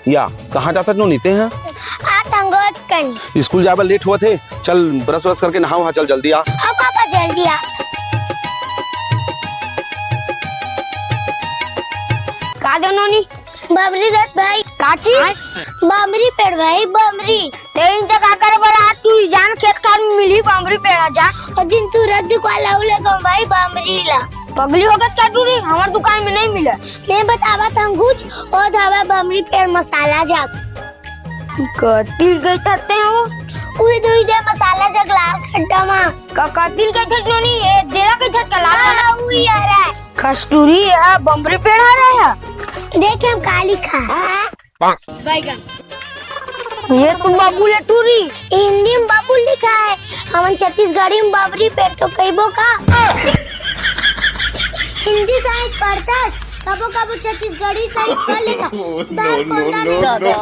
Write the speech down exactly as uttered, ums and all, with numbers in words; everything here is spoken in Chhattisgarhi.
या, कहाँ जाथस नोनी तें? आ तंगोत कनी। स्कूल जाए बर लेट होवत हे, चल ब्रश व्रश करके नहा वहा चल, जल्दी आ। हाँ पापा, जल्दी आ। का दे नोनी? बमरी दे भाई। का चीज? बमरी पेड़ भाई, बमरी। तें इहाँ का करे बर आए हस टूरी? जान खेत खार में मिलही बमरी पेड़, जा। ओ दिन तू रद्दी को लाऊ ले गो भाई बमरी ला। पगली होगेस का टूरी? हमर दुकान में नहीं मिले। मैं बतावत हँव कुछ, ओ धावा बमरी पेड़ मसाला जग। कति ल गई थस तें हो? उही दुई दे मसाला जग लाल खड्डा मा। का कति ल गई थस नोनी? ए, दे ला गई थस का लाल हाँ, वाला? उही आ रहा है। कस टूरी, ये बमरी पेड़ आ रहा है। देखे हम का लिखा है। बैगन। ये तो बबुल हे टूरी। हिंदी में बबुल लिखा है, हमन छत्तीसगढ़ी में बबरी पेड़ तो कहिबो का? हिंदी साहित्य पढ़थस, कबो कबो छत्तीसगढ़ी साहित्य पढ़ लेथस। दाल कोंदा में।